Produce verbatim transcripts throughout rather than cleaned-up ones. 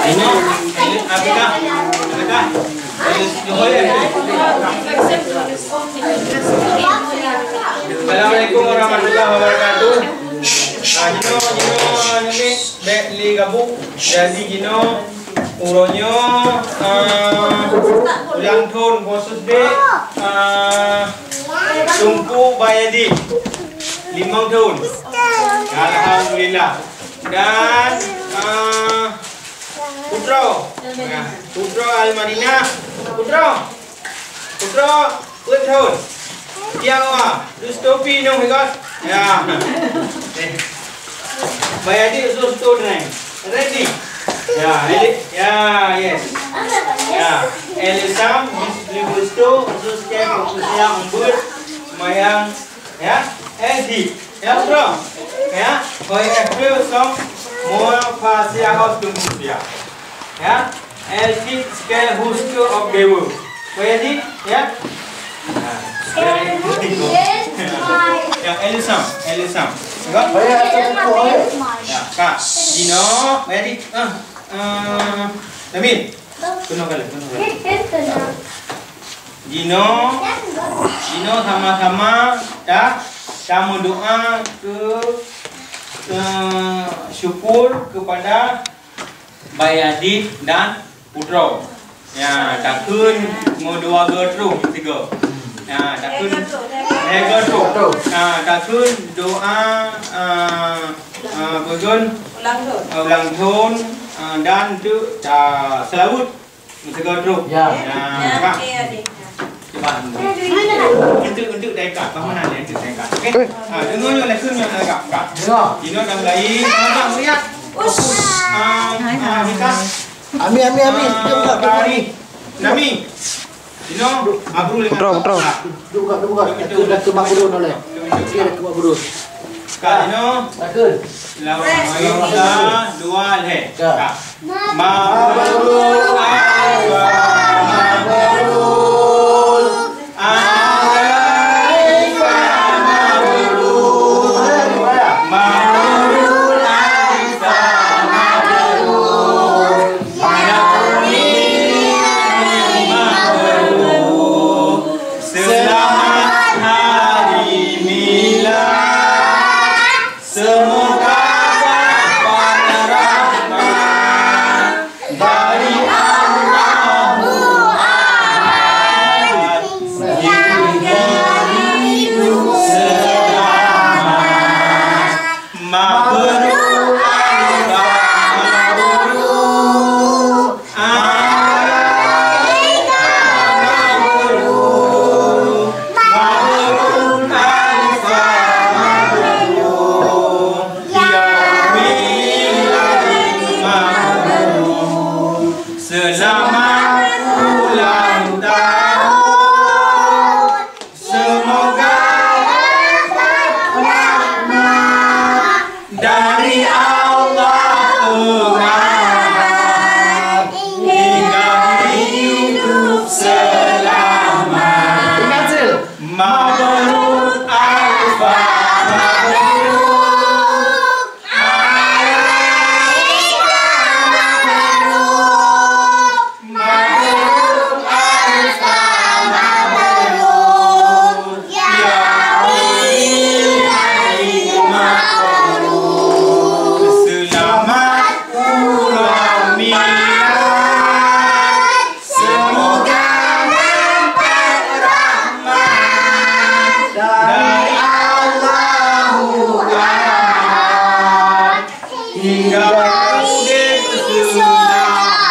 Ini, ini, Abika, Abika. Assalamualaikum warahmatullahi wabarakatuh. Ah, jinoe, jinoe, nyoe ni, bèk lé gabuk. Jadi, jinoe, uroe nyoe, ah, ulang thôn khusus deh, ah, Teungku Bayadi, limong thôn. Alhamdulillah. Dan, ah, Putroe. Nah, Putroe Al-Madinah. Putroe. Putroe, peuet thôn. Tiang wa, dus topi nong higot. Ya. Bayadi usus tu neng. Ready. Ya, ready. Ya, yes. Ya. Elisam, bis libustu, usus ke, usus yang, umbut, mayang, Ya, L T. Ya, bro. Ya, koi F P song, mua fa sia hos tum sia. Ya, L T scale who's to of the world. Koi L T, ya. Nah, ya, L T. Ya, Kak. Dino, L T. Ah, ah, Damin. Kena kali, kena kali. Jinoe, jinoe sama-sama ta, tameudoa keu, keu syukur kepada Bayadi dan Putroe. Ya, takheun meudua goe troh sigoe. Ya, takheun lhèe goe troh. Ya, takheun doa, eh, eh, peue gon? Ulang thôn. Ulang thôn, eh, dan tu, ta seulaweuet. Meusigoe troh. Ya. Ya, ya, Kak. Oke, adik. Cuba. Untuk, untuk dari Kak, bangunan ya, untuk dari Kak. Oke? Eh. Ah, dengar nyoe, lesen nyoe dari Kak. Kak. Ya. Dino dan Lai, abang lihat. Ush. Ah, ah, kita. Ami, ami, ami. Ah, Jom, Kak, Kak. Kari. Nami. Dino, Abdul. Putroe, Putroe. Duduk, Kak, duduk, Kak. Itu, itu, itu, Mak Guru noleh. Itu, itu, Kak. Itu, Mak Guru. Kak Dino. Takheun. Selamat malam. Dua, lhèe. Ya. Kak. Mabrur, Alfa, mabrur, Alfa, mabrur, mabrur, Alfa, mabrur, mabrur, mabrur. Selamat Hari Milad. Semoga dapat rahmat dari Allahul Ahad hingga hidup selamat. Mabrur, Alfa, mabrur. Alaika mabrur, mabrur, Alfa mabrur, ya Milad mabrur. Selamat ulang tahun. Semoga dapat rahmat dari Allah Al-Ahad hingga hidup selamat. Mabrur, Alfa, mabrur. Alaika mabrur, mabrur, Alfa mabrur, ya Milad mabrur. Selamat ulang milad. Semoga dapat rahmat dari Allahul Ahad hingga udeb seulamat.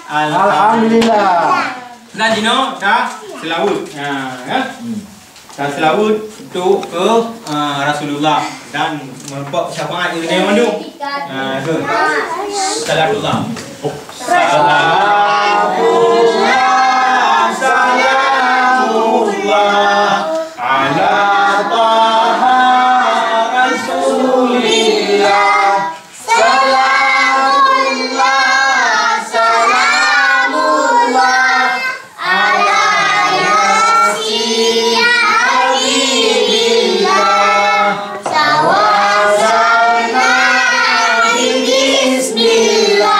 Alhamdulillah. Nah, jinoe ka seulaweuet. Ha, ya. Taseulaweuet untuk keu, ah, Rasulullah dan meureumpok syafaat geutanyoe mandum. Ah, tu. Salatullah. Salatullah, salamullah ala Taha Rasulillah. Salamullah, salamullah ala Yasin Habibillah. Tawassalna bismillah.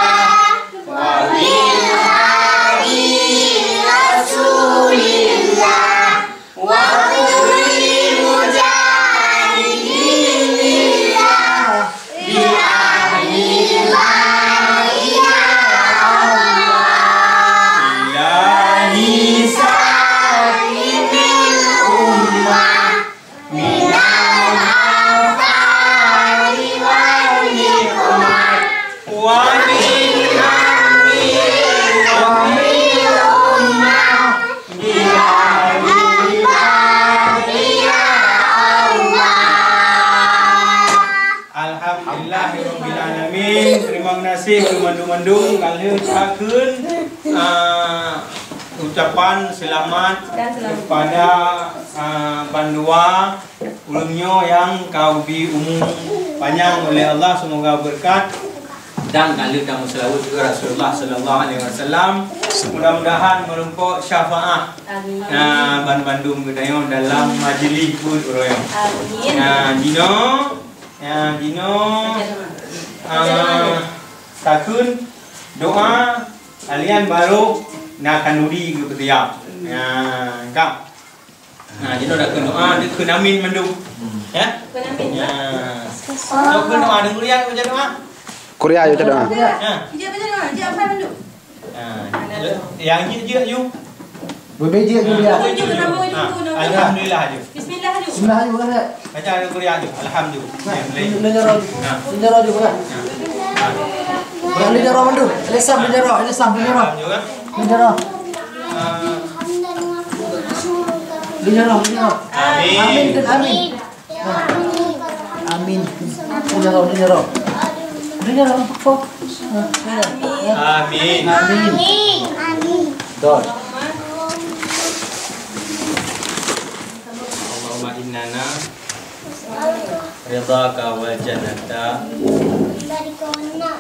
Amin, amin, amin, Allahumma. Alhamdulillahirabbil alamin. Terima kasih keu mandum-mandum. Ka lheueh takheun, ah, ucapan selamat kepada, ah, bandua. Ulôn nyoe nyang ka ubri umu panyang oleh Allah, semoga berkat dan ka lheueh tameuseulaweuet keu Rasulullah sallallahu alaihi wasallam. Mudah-mudahan meurumpok syafaat, amin, na ban bandum geutanyoe dalam majlis buet uroe nyoe. Amin. Na jinoe, na jinoe, ah, takheun doa, alian barô na khanduri geupeusiap. Na, ka. Nah, jadi dah kena doa, dia kena amin mandum. Hmm. Ya? Kena amin. Ya. Dah kena doa, dia kuliah baca doa. Kuliah baca doa. Ya. Dia baca doa, dia apa mandum? Ha. Yang jeuet-jeuet ju. Bebe jeuet ju dia. Jeuet, jeuet, jeuet. Ha. Alhamdulillah ju. Bismillah ju. Bismillah ju kan ya. Baca kuliah ju. Alhamdulillah. Nah, ini nyerah ju. Nah. Ini nyerah ju kan. Nah. Bukan ini nyerah mandum. Ini sam ini nyerah, ini sam ini nyerah. Alhamdulillah. Ini nyerah. Dunia roh, dunia roh. Amin. Amin dan amin. Amin. Dunia roh, dunia roh. Dunia roh, kok. Amin. Amin. Amin. Betul. Allahumma innana ridhaka wal jannata.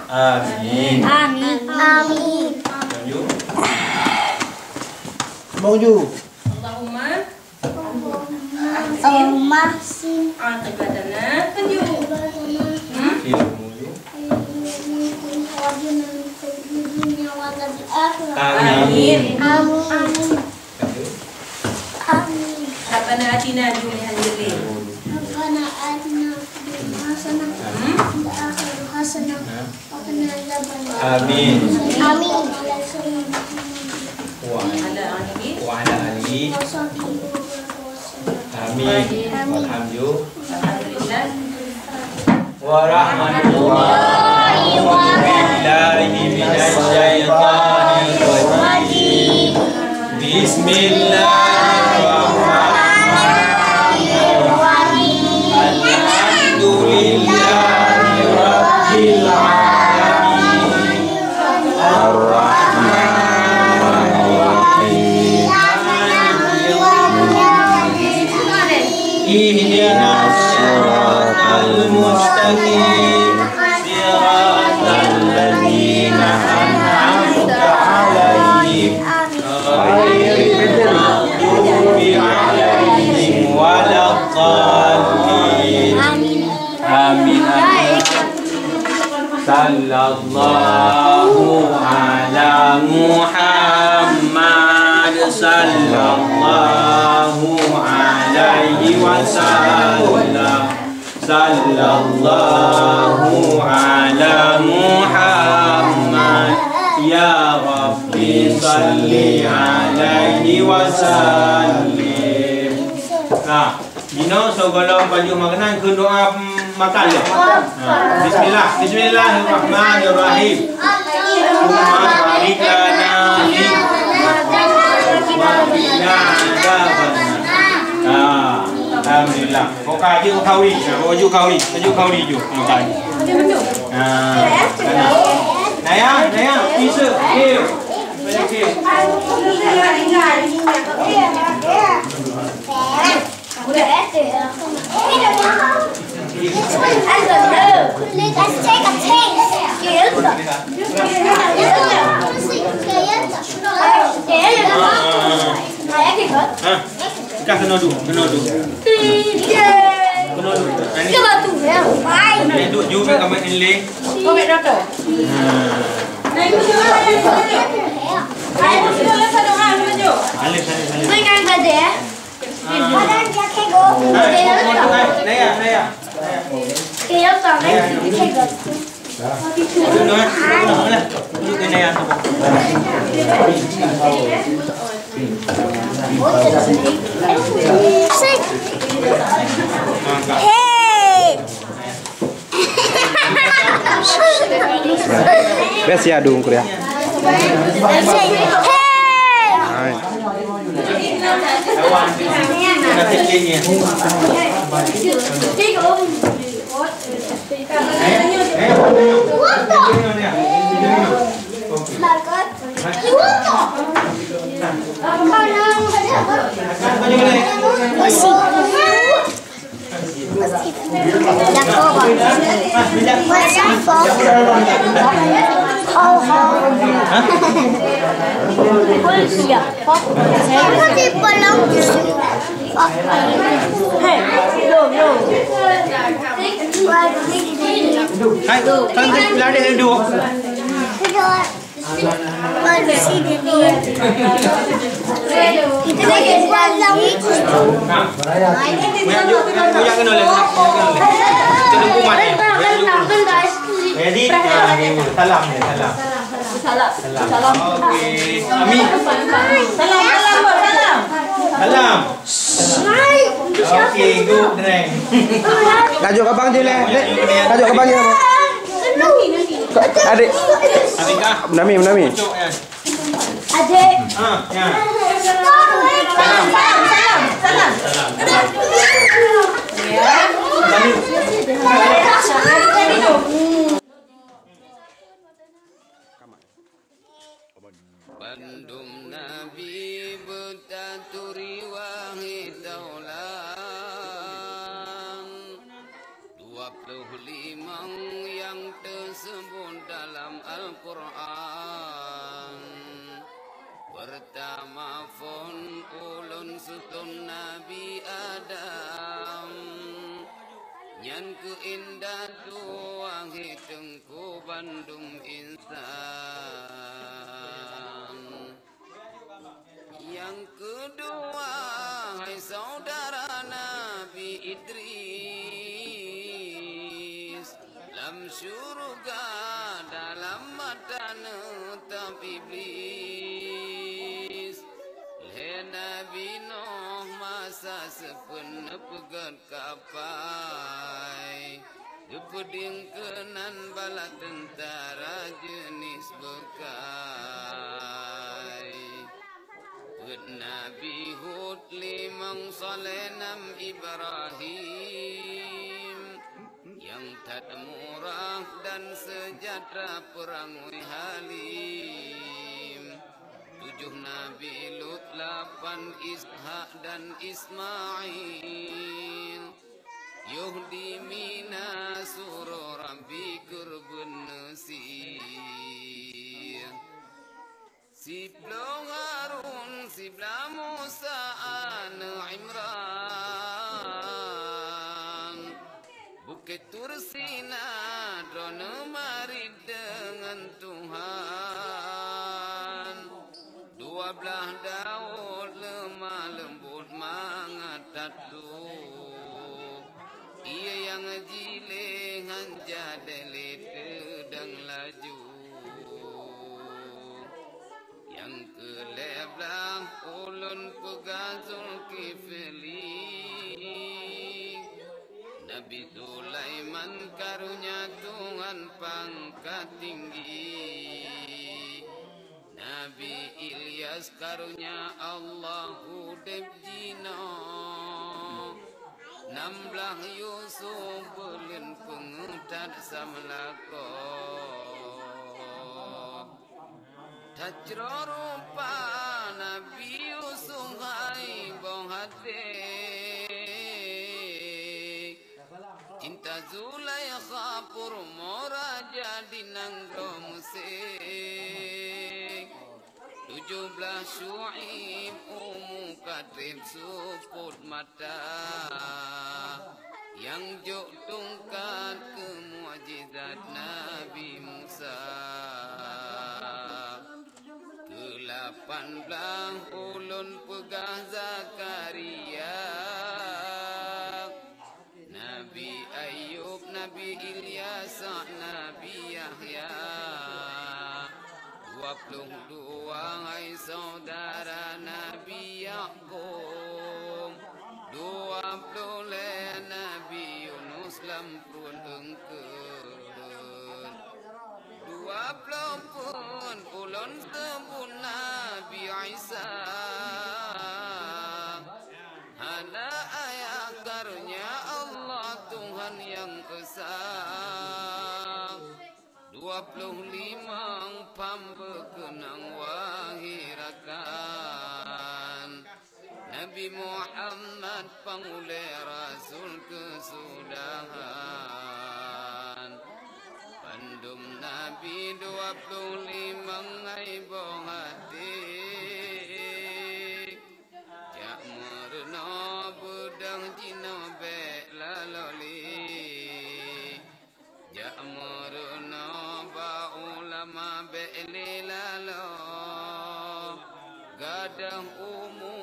Amin. Amin. Amin. Lanjut. Maju. Allahumma. Allahumma. Aqibatana. Lanjut. Hmm? Amin. Amin. Amin. Rabbana atina fid dunya hasanah. Rabbana atina fid dunya hasanah. Hmm? Wa fil akhirati hasanah. Nah. Wa qina adzabannar. Amin. Amin. Wa ala alihi. Wa ala alihi. Wa sahbihi wa sallam. Amin. Amin. Walhamdu. Alhamdulillah. Warahmatullahi wabarakatuh. Billahi minasy syaithanir rajim. Bismillahirrahmanirrahim. Alhamdulillahirabbil alamin. Arrahmanirrahim. Ihdinas siratal mustaqim. Siratal ladzina an'amta 'alaihim. Ghairil maghdubi 'alaihim waladdallin. Amin. Amin. Sallallahu ala Muhammad, sallallahu alaihi wasallam, sallallahu ala Muhammad, ya Rabbi salli alaihi wasallim. Nah. Jinoe soe gohlom pajoh makanan keu doa, mm, makan lé. Ha, bismillah. Bismillahirrahmanirrahim. Allahumma barik lana fi wa qina adzabannar. Ha, alhamdulillah. Boka aju khauri. Ha, aju khauri. Aju khauri ju. Makan. Ha, sana. Naya, Naya, bisa. Okey. Okey. Hah? Kah kena duduk, kena duduk. Kena duduk. Nani? Nani duduk jumpa kami ini. Alif, alif, alif. Hai, Naya, Naya. Naya. Duduk, eh. Duduk, eh. Duduk, eh, Naya. Hey. Biasa ya dong kuliah. Hai. Hai, kan lari dulu. Nah, buya, buya keunoe lé, buya keunoe lé. Itu hukuman ya. Buya keunoe. Jadi, ah, salam ya, salam. Salam. Salam. Oke. Ami. Salam, salam, salam. Salam. Oke, good, Neng. Tajuk abang je leh, Dek. Tajuk abang je. Adik. Adik kah? Menami, menami. Cocok ya. Adik. Ah, ya. Salam, salam, salam, salam. Ya. Bandum nabi beutaturi wahé taulan, dua ploh limong nyang teuseubut dalam Al-Qur'an. Peurtama phon ulôn sutôn Nabi Adam, nyan keuh indatu wahé teungku bandum insan. Nyang keudua, hai syedara Nabi Idris, lam syeuruga dalam mata neutap Iblis. Lhée Nabi Nuh masa seupeuet neupeugét kapai, geupeudeueng keunan bala teuntara jeunis beukai. Peuet Nabi Hud, limong Saleh, nam Ibrahim, nyang that murah dan seujahtera peurangui halim. Tujoh Nabi Lut, lapan Ishak dan Ismail, yoh di Mina suroe Rabbi keureubeuen neusie. Siploh Harun, siblaih Musa aneuëk Imran. Bukét Tursina droeneueh marit deungon Tuhan. Dua blaih Daud leumah leumbot mangat that tuek. Ié nyang jilée han jadée lé teudong laju. Nyang keu lhée blaih ulôn peugah Zulkifli. Nabi Sulaiman karunya Tuhan pangkat tinggi. Nabi Ilyas karunya Allah udeb jinoe. Nam blaih Yusuf beuleuen peungeuh that sameulakoe. That jroh rupa Nabi Yusuf hai boh até. Cinta Zulaikha peurumoh raja di nanggroe Meusé. Tujoh blaih Syu'aib umu ka treb seupôt mata. Nyang jok tungkat keu mukjizat Nabi Musa. Keu lapan blaih ulôn peugah Zakaria. Nabi Ayub, Nabi Ilyas, Nabi Yahya. Dua ploh dua hai syedara Nabi Yakub. Dua ploh lhée Nabi Yunus lam pruet eungkôt. Seubut Nabi Isa, hana ayah karunia Allah Tuhan nyang esa. Dua ploh limong pham beukeunong wahé rakan. Nabi Muhammad pangulée rasul keusudahan. Bandum nabi dua ploh limong ngai boh até. Jak meurunoe beudôh jinoe bék lalo lé. Jak meurunoe bak ulama bék lé lalo. Gadôh umu